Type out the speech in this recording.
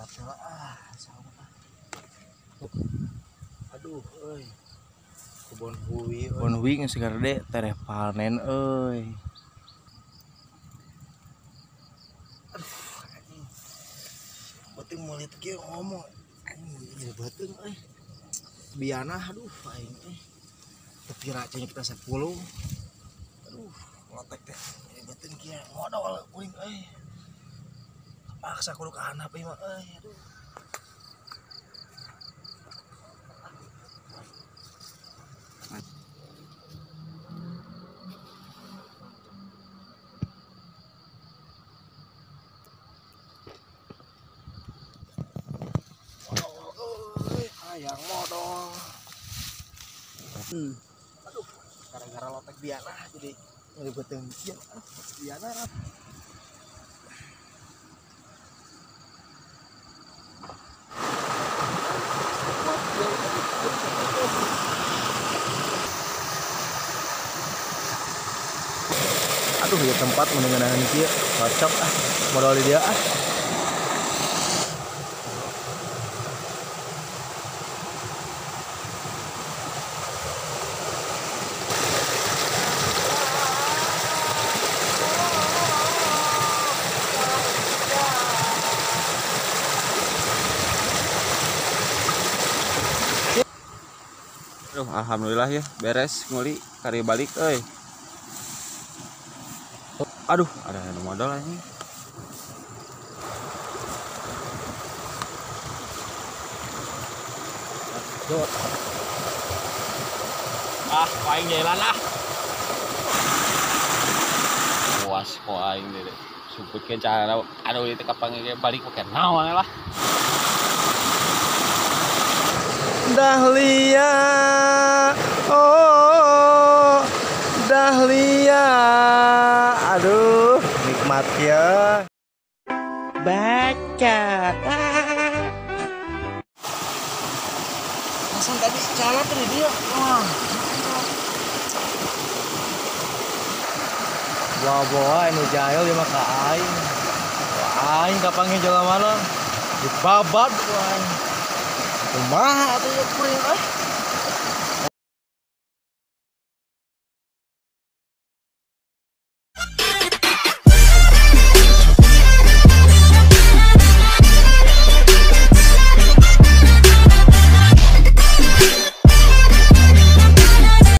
Handap ah, sama. Aduh, euy. Kebon hui, kebon hui geus gede tereh panen euy. Aduh, anjing. Beuteung meulit kieu ngomong. Anjing beuteung euy. Biana aduh aing teh. Teu pira cenah kita 10. Aduh, ngotek teh. Beuteung kieu modol kuring euy. Paksa kudu ka handap ieu mah euy, aduh. Yang modal. Aduh, gara-gara lotek biana jadi ngelibetin kieu biana. Aduh, ya tempat mendingan kieu cocok ah modal di dia ah. Aduh, alhamdulillah ya beres nguli kari balik euy. Aduh, ada yang modal anjing. Ah, aing jalan ah. Puas kok aing deh. Suputkeun cara aduh itu kapan ge balik pakai naon lah. Dahlia, oh Dahlia, aduh nikmat ya. Baca. Hasan tadi cara tuh dia, wah. Wah, ini jahil dia mah ka aing. Wah, aing kapanggih jelema mana? Dibabat ku aing. Kumaha atuh ieu kuring euy.